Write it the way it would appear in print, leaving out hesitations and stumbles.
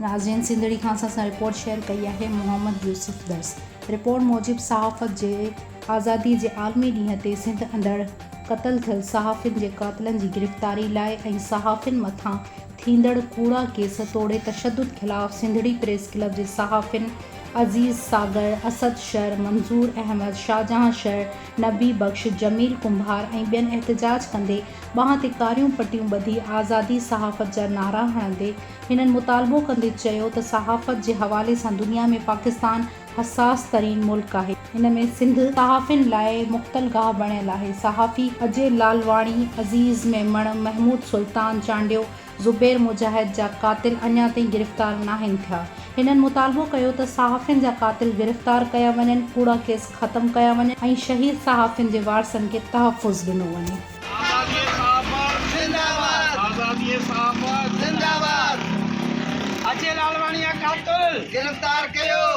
ناظرين سنڌڙي کان اسان سان رپورٽ شيئر ڪئي آهي محمد يوسف درس رپورٽ موجب صحافت جي آزادي جي عالمي ڏينهن تي سنڌ اندر قتل ٿيل صحافين جي قاتلن جي گرفتاري لاء ۽ صحافين مٿان ٿيندڙ ڪوڙا ڪيس توڙي تشدد خلاف سنڌڙي پريس ڪلب جي صحافين عزيز ساگر، اسد شر، منظور احمد، شاهجهان شر، نبي بخش، جميل ڪنڀار ۽ ٻين احتجاج ڪندي ٻانهن تي ڪاريون پٽيون ٻڌي آزادي صحافت جا نعرا هڻندي هنن مطالبو ڪندي چيو ته صحافت جي حوالي سان دنيا ۾ پاڪستان حساس ترين ملڪ آهي. ان ۾ سنڌ صحافين لاء مقتل گاهه بڻيل آهي. صحافي اجي لالواڻي، عزيز ميمڻ، محمود سلطان چانڊيو، زبير مجاهد جا قاتل اڃا تائين گرفتار ناهن ٿيا. هنن مطالبو ڪيو ته صحافين جا قاتل گرفتار ڪيا وڃن، ڪوڙا ڪيس ختم ڪيا وڃن ۽ شهيد صحافين جي وارثن کي تحفظ ڏنو وڃي. آزادي صحافت زنده باد آزادي صحافت زنده باد اجي لالواڻي جا قاتل گرفتار ڪيو.